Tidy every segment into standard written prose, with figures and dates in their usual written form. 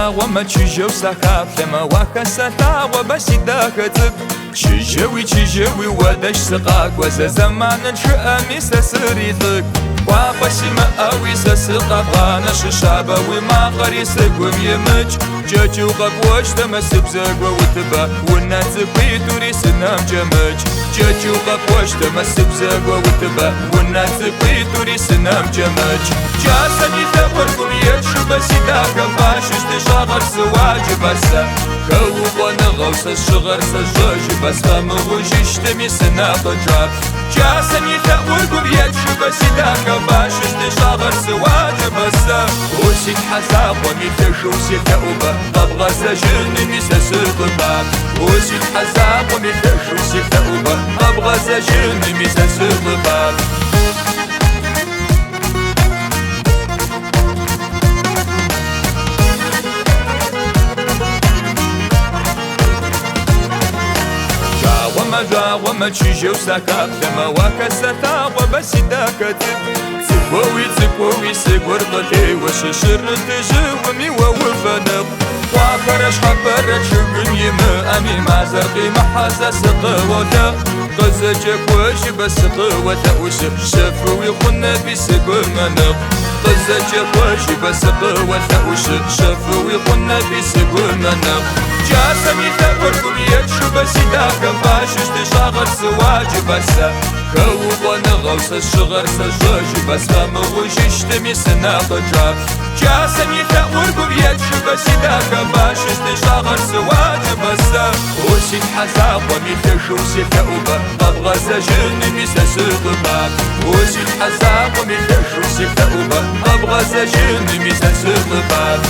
жъуагъуэмэ чыжьэу сахаплъэмэ, уахэсэлъагъуэбэ, си дахэ цӏыкӏу. Чыжьэуи, чыжьэуи уадэжь сыкъакӏуэ, зэ зэманыр шыӏэми сэ срилӏыкӏу. Кӏуапӏэ симыӏэуи сэ сыкъэбгъанэ, щыщабэ уи макъри сыгум имыкӏ. Кӏэкӏыу къэпӏуэщтэмэ, сыгу зэгуэутыбэ, унэ цӏыкӏуитӏури сынэм кӏэмыкӏ. Кӏэкӏыу къэпӏуэщтэмэ, сыгу зэгуэутыбэ, унэ цӏыкӏуитӏури сынэм кӏэмыкӏ. Кӏасэм и лъэӏур гум етшыбэ, си дахэ, бащыщ дыщӏагъэр сыуаджыбэ сэ. Хэукъуэныгъэу сэ сщыгъэр сэ щӏэжыбэ, сфӏэмыгъужыщтыми сынэкъыджаплъ. Кӏасэм и лъэӏур гум етшыбэ, си дахэ, бащыщ дыщӏагъэр сыуаджыбэ сэ. О, си Тхьэ закъуэми лъэшэу селъэӏубэ, къэбгъэзэжынми сэ сыкъыпаплъ. О, си Тхьэ закъуэми лъэшэу селъэӏубэ, къэбгъэзэжынми сэ сыкъыпаплъ. Жъуагъуэмэ, жъуагъуэмэ, чыжьэу сахаплъэмэ, уахэсэлъагъуэбэ, си дахэ цӏыкӏу. Цӏыкӏуэуи, цӏыкӏуэуи сыгур къылъеуэ, щыщырытыжьыуми уэ уфэныкъу. Къуапэрэ щхьэпэрэ чъыгым имыӏэми, мазэр къимыхьэзэ сыкъыуолъэӏу. Къызэкӏэкӏуэжьыбэ сыкъыуолъэӏущы, щэфуи хъунэби сыгур мэныкъу. Къызэкӏэкӏуэжьыбэ сыкъыуолъэӏущы, щэфуи хъунэби сыгур мэныкъу. Кӏасэм и лъэӏур гум етшыбэ, си дахэ, бащыщ дыщӏагъэр сыуаджыбэ сэ. Хэукъуэныгъэу сэ сщыгъэр сэ щӏэжыбэ, сфӏэмыгъужыщтыми сынэкъыджаплъ. Кӏасэм и лъэӏур гум етшыбэ, си дахэ, бащыщ дыщӏагъэр сыуаджыбэ сэ. О, си Тхьэ закъуэми лъэшэу селъэӏубэ, къэбгъэзэжынми сэ сыкъыпаплъ. О, си Тхьэ закъуэми лъэшэу селъэӏубэ, къэбгъэзэжынми сэ сыкъыпаплъ.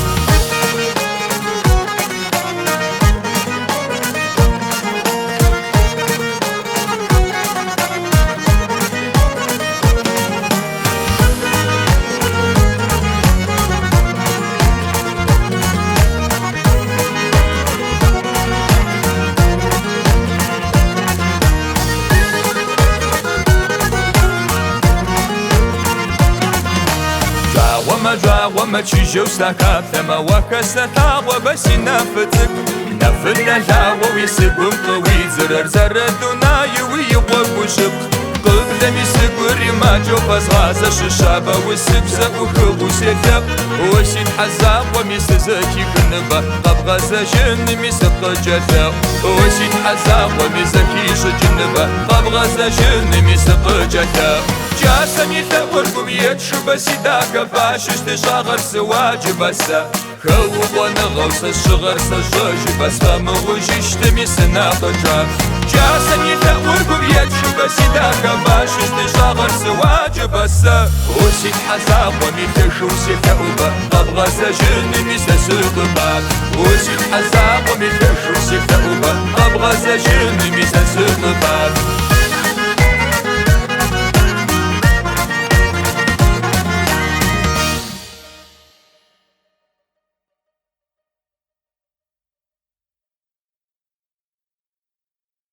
Жъуагъуэмэ, жъуагъуэмэ, чыжьэу сахаплъэмэ, уахэсэлъагъуэбэ, си нэфы цӏыкӏу. Нэфынэ лъагъуэуи сыгум къыуидзырэр зэрыдунайуи и гъуэгу щыпкъ. Къыблэми сыгури макӏэу фэзгъазэ, щыщабэ усыгу зэӏухыгъэу селъэӏу. О, си Тхьэ закъуэми сызэхихыныбэ, къэбгъэзэжынми сыкъыкӏэлъэӏу. О, си Тхьэ закъуэми зэхищӏыкӏыныбэ, къэбгъэзэжынми сыкъыкӏэлъэӏу. Кӏасэм и лъэӏур гум етшыбэ, си дахэ, бащыщ дыщӏагъэр сыуаджыбэ сэ. Хэукъуэныгъэу сэ сщыгъэр сэ щӏэжыбэ, сфӏэмыгъужыщтыми сынэкъыджаплъ. Кӏасэм и лъэӏур гум етшыбэ, си дахэ, бащыщ дыщӏагъэр сыуаджыбэ сэ. О, си Тхьэ закъуэми лъэшэу селъэӏубэ, къэбгъэзэжынми сэ сыкъыпаплъ. О, си Тхьэ закъуэми лъэшэу селъэӏубэ, къэбгъэзэжынми сэ сыкъыпаплъ.